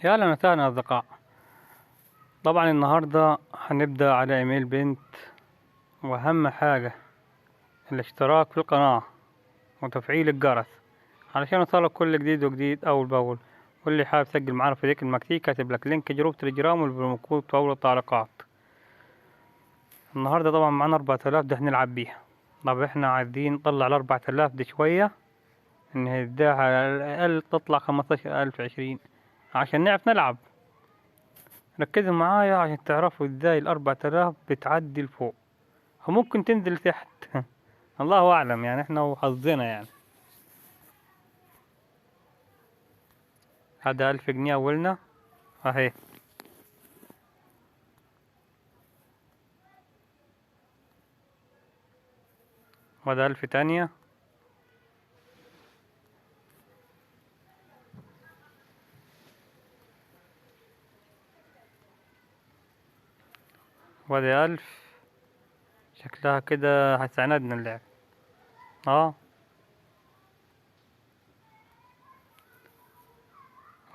يا اهلا وسهلا اصدقاء. طبعا النهارده هنبدا على ايميل بنت، واهم حاجه الاشتراك في القناه وتفعيل الجرس علشان يوصلك كل جديد وجديد اول باول. واللي حابب يسجل معانا في فريق المكسيك كاتب لك link group تليجرام وال promo code في اول التعليقات. النهارده طبعا معانا 4000 ده هنلعب بيها. طب احنا عايزين نطلع ال 4000 دي شويه، ان ده على الاقل تطلع 15000 20 عشان نعرف نلعب. ركزوا معايا عشان تعرفوا ازاي ال 4000 بتعدي لفوق وممكن تنزل تحت الله اعلم، يعني احنا وحظنا. يعني هذا 1000 جنيه اولنا اهي. وده 1000 تانية. وادي 1000. شكلها كده هتساعدنا اللعب.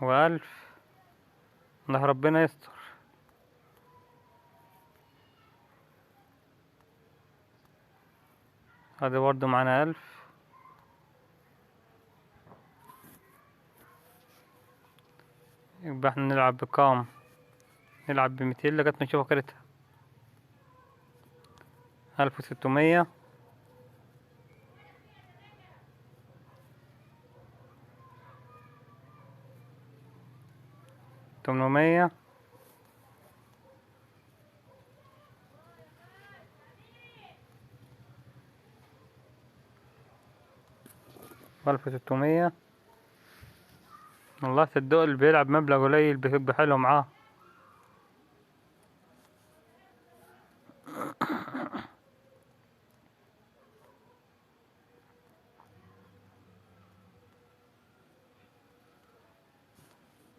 و1000، الله ربنا يستر. هذا برضو معانا 1000. يبقى احنا نلعب بكام؟ نلعب ب200 لغاية ما نشوف اخرتها. 1600. 800. 1600. والله صدق اللي بيلعب مبلغ قليل بيبقى حلو معاه.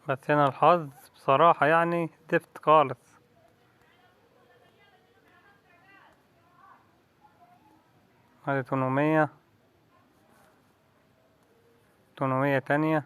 بس هنا الحظ بصراحة يعني دفت خالص. هذه 800. 800 تانية.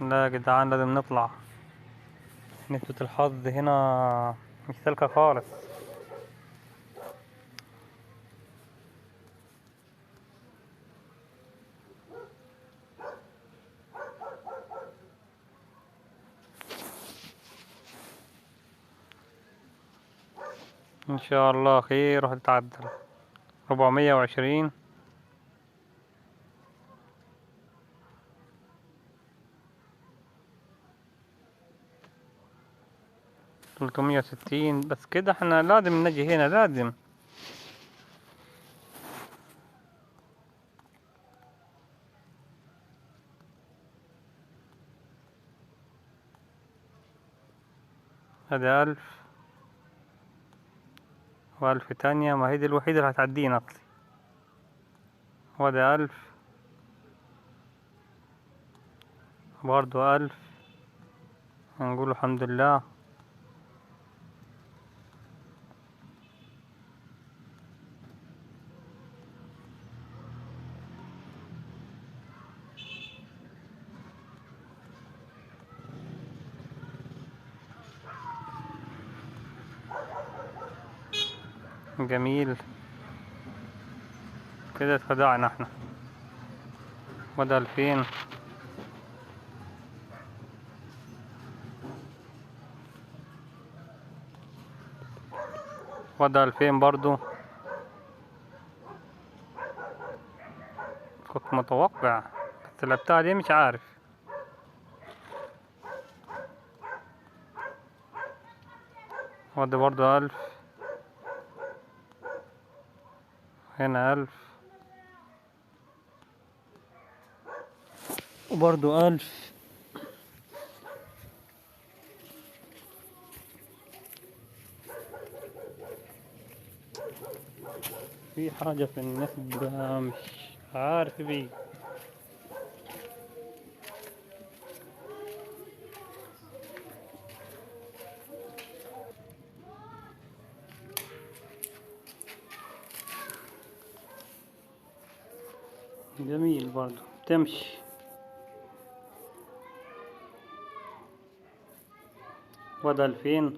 لا يا جدعان لازم نطلع، نسبة الحظ هنا مش سالكة خالص. ان شاء الله خير وهتتعدل. 420. 360. بس كده احنا لازم نجي هنا، لازم. هذا 1000 و1000 تانية، ما هي دي الوحيدة اللي هتعدينا اصلي. وده 1000 برضو 1000، هنقول الحمد لله. جميل كده اتخدعنا احنا. وده 2000. وده 2000 برضو. كنت متوقع بس لعبتها ليه مش عارف. وده برضو 1000. هنا 1000. وبرضو 1000. في حاجة في النسبة مش عارف بيه. جميل برضو تمشي. وده 2000.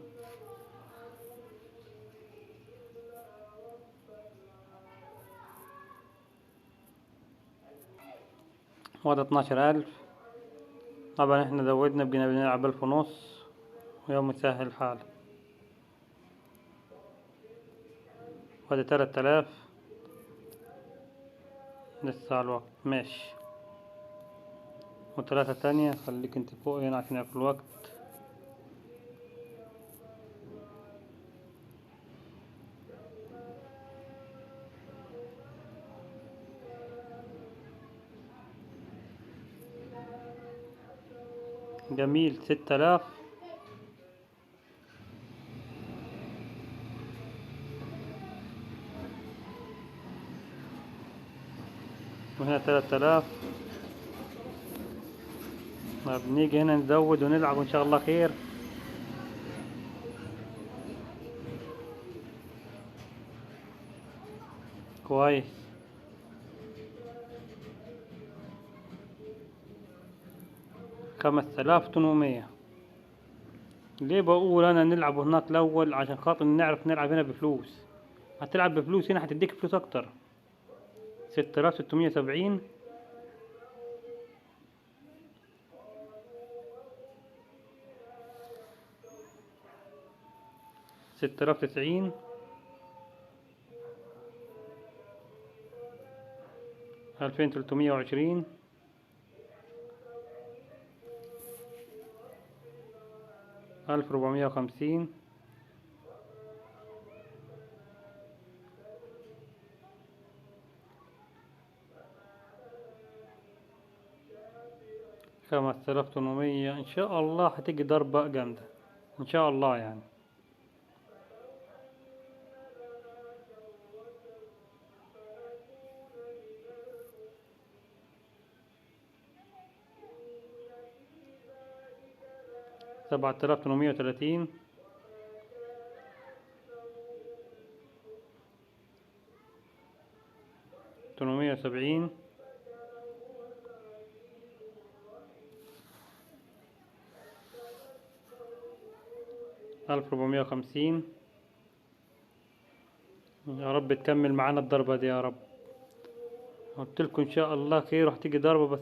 وده 12000. طبعا احنا زودنا بقينا بنلعب 1500 ويوم يسهل الحال. وده 3000 لسه على الوقت ماشي. وتلاتة تانية خليك انت فوق هنا عشان ياكل الوقت. جميل 6000. وهنا 3000. طيب نيجي هنا نزود ونلعب وإن شاء الله خير. كويس. 5800. ليه بقول أنا نلعب هناك الأول؟ عشان خاطر نعرف نلعب هنا بفلوس. هتلعب بفلوس هنا هتديك فلوس أكتر. 6670. 6090. 2320. 1450. 5800. إن شاء الله هتيجي ضربة جامدة إن شاء الله يعني. 7830. 870. 1450. يا رب تكمل معانا الضربة دي يا رب. قلت لكم إن شاء الله خير وهتيجي ضربة بس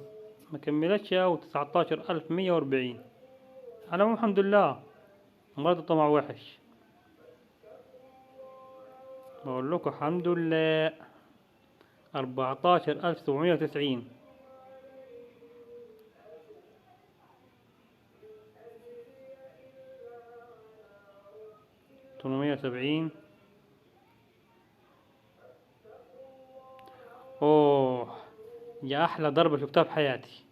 ما كملتش. أو 19140. على العموم الحمد لله برضه طمع وحش. بقول لكم الحمد لله. 14790. 870. اوه يا احلى ضربة شفتها في حياتي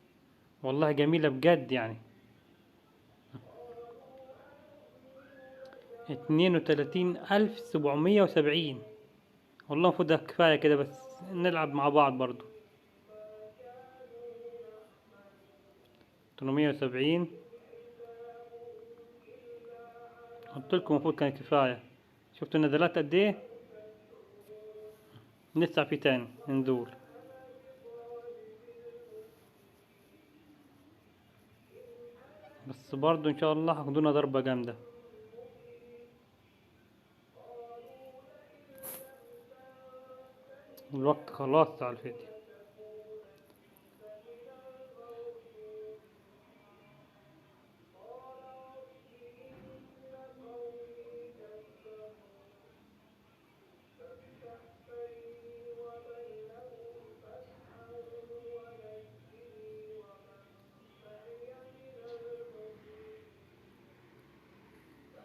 والله، جميلة بجد يعني. 32770. والله المفروض ده كفاية كده، بس نلعب مع بعض برضو. 870. قلت لكم المفروض كان كفاية. شفتوا النزلات قد ايه؟ لسه في تاني نزول. بس برضو ان شاء الله هاخدونا ضربة جامدة. الوقت خلاص على الفيديو.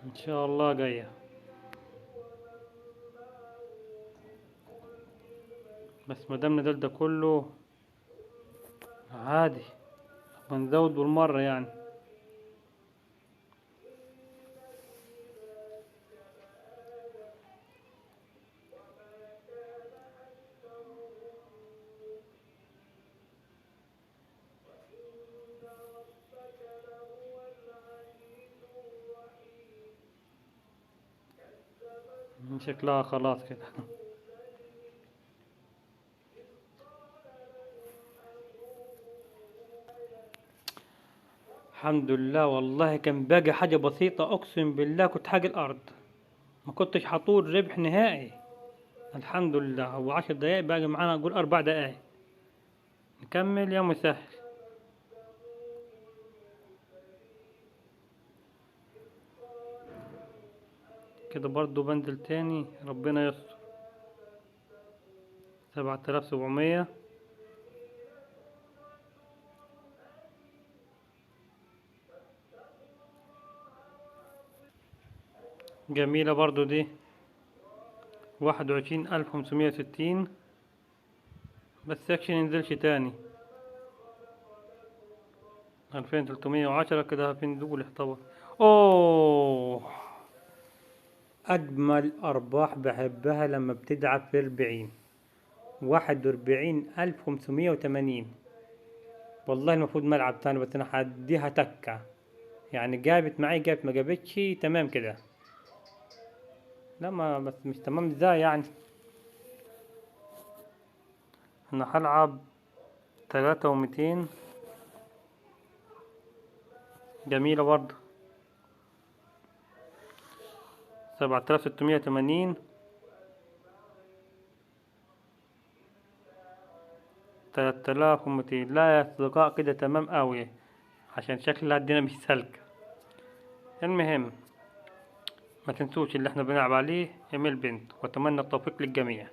ان شاء الله جاية. بس ما دام نزل ده كله عادي هنزود بالمرة يعني. شكلها خلاص كده. الحمد لله والله كان باقي حاجة بسيطة، أقسم بالله كنت حاجة الأرض، ما كنتش حطول ربح نهائي. الحمد لله. هو 10 دقايق باقي معانا، أقول 4 دقايق نكمل يا مسهل. كده برضو بنزل تاني، ربنا يستر. 7700. جميلة برضو دي، 21560. بس اكشن ينزلش تاني. 2310 كده في نزول طبعا. اوه اجمل ارباح بحبها لما بتدعى في 40. 41580. والله المفروض ملعب تاني، بس انا هديها تكة يعني، جابت معي جابت، ما جابتش تمام كده. لا ما بس مش تمام ازاي يعني. انا هلعب 3200. جميلة برضه. 7680. 3200. لا يا أصدقاء كده تمام أوي، عشان شكلها الدنيا مش سالكة. المهم ما تنسوش اللي احنا بنلعب عليه ايميل بنت، واتمنى التوفيق للجميع.